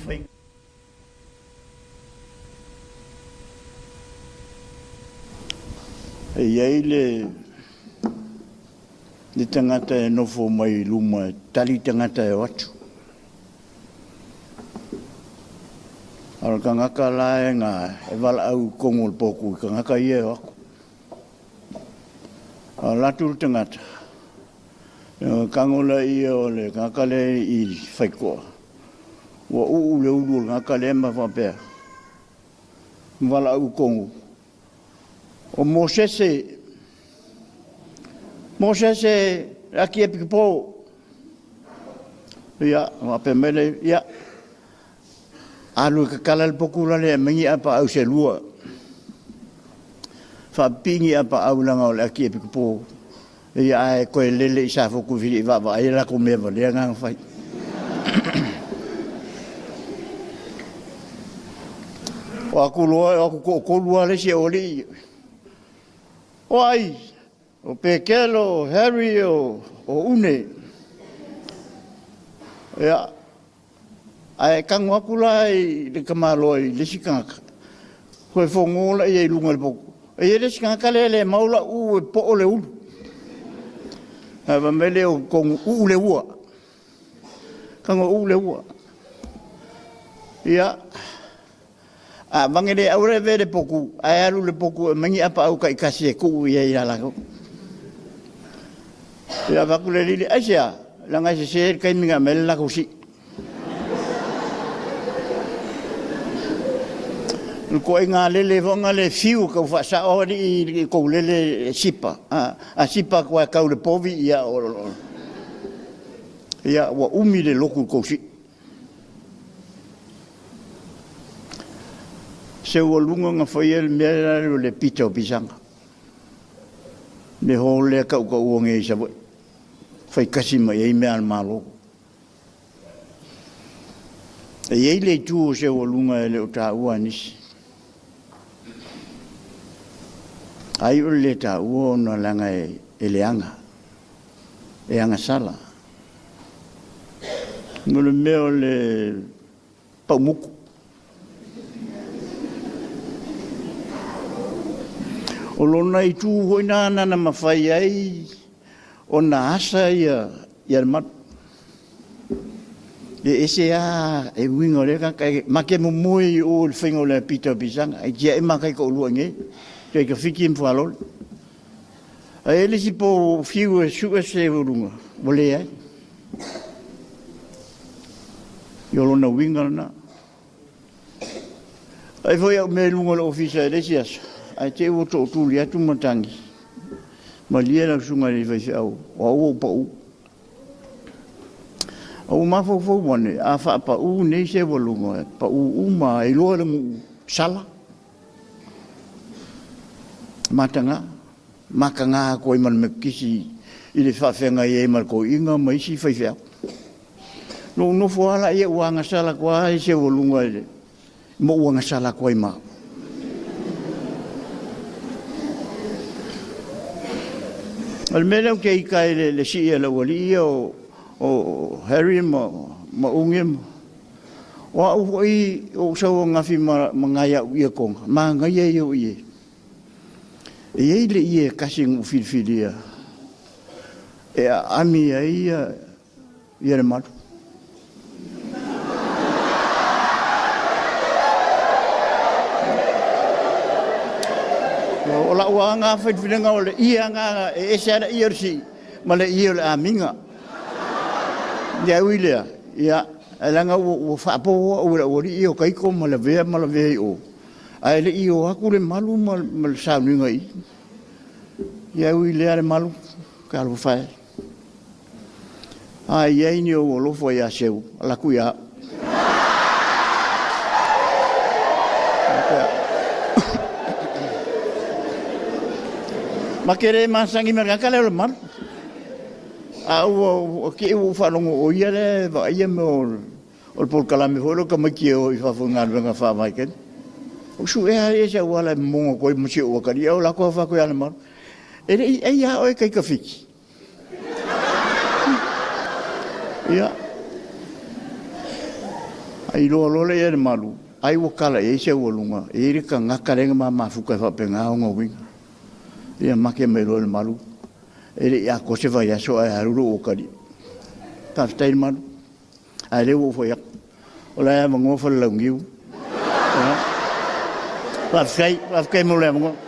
faiga. E i ai le le tagata e nofo mai i luma e tali tagata e o atu. A o le tagata la e na e valaau i totonu o le potu i tagata ia e o atu. A o latou le tagata, e tago lea o le tagata lea i faitotoa, ua uu le ulu o le tagata lea ma faapea, ma valaau i totonu, o Mosese, Mosese, le ati e pito. Ia, faapea mai lea, ia, Alu e tatala le potu lale e aumai ni apaau se lua. Faapipii ni apaau leaga o le ati e pitopo. Ia ae toe lele i Safotu e fia vaavaai a latou mea valea na na fai. O atu loa, o atu toatolu lava le isi e alii. O ai? O Pekelo, o Harry, o Une. Ia, Ae tago atu la i le tamaloa i le isi tagata, toe fono laia i luga o le potu. E i ai le isi tagata lea e le mau lau uu e poo le ulu. Ae fai mai lea o tonu uu le ua. Tago uu le ua. Ia, a vage le aua le avea le potu, ae alu i le potu e aumai ni apaau taitasi e tuu i ai ia latou. Ia avatu le alii, aisea? Leaga e sese le taimi na aumai ai le latou sii. O le ituaiga lele foi lena le fiu e tau faasao alii i tou lele e sipa. A sipa atu lava e tau i le povi, ia, ia ua umi le lotu i le tou sii. Se ua luga na faia le mea lea o le pita o pisaga. Le hall lea tautaua nei i Savaii. Fai tasi mai ai mea a le Malo. E i ai le itu o Seualuga e le o taua e nisi. Ai o le le taua ona leaga e leaga, e agasala. Mo le mea o le paumutu. O lona itu foi na na mafai ai ona asa ia le malu. E ese lava e uiga o lea tagata, e ma te momoe i o i le faiga o le apita o pisaga, e tiai ma taitoalua i inei, Taitafiti ma Fugalole. Ae i ai le isi po ua fiu e sue se uluga, ua leai. Ia o lona uiga lena. Ai foi au mea i luga o le ofisa i le isi aso, ae te i ua tootuli atu matagi. Malie lau susuga i le faifeau, o au ua ou pau. A ua mafaufau ane, a faapau nei se ualuga, e pau uma e iloa le nuu sala. Mataga, mataga atu ai ma le Metotisi i le faafeagai ai ma le toeaina ma isi faifeau. Na ou nofo lava la ia ua agasala atu lava i se ualuga i le ma ou agasala atu ai ma au. O le mea lea ou te ita ai i le sii a le aualii ia o Harry ma Uge ma o au foi ou sau ananafi ma nai au iakona, manaia ia o ie. E i ai le ie e tasi na ou filifilia e aami ai ia le malu. O lau lava filifiliga o le ie lava e ese lava le ie o le sii ma le ie o le amiga. Ia ui lea, ia, ae leaga ua faapo au e le aualii ia o Taito ma Lavea ma Lavea i o, ae le i o atu le malu ma le sauniga i i. Ia ui lea le malu, talofa e. A i ai ni ou alofa ia Seu, ala atu ia au. Ma te le masani ma le tagata lea o le malu. A ua te i ua ou faalogo o ia lea e vaaia mea o le polokalame foi lea o tamaiti e o i fafo i galuega faavaitaimi. Ou suea ai se auala e momono atu ai ma si ou atalii, ae o latou fai atu ia Lemalu, E le i ai lava oe Taitafiti. Ia. Ae iloa loa lea e le malu, ai ua tala i ai se aualuga, e i ai le tagata lea na ma mafuta e faapena ona uiga. Ia make mai loa e le malu, e le i atoa se vaiaso ae alu lou otalia. Faafetai le malu. Ae lea ua ou fai atu, o la e avanoa Falelauniu. Faafetai, faafetai mo le avanoa.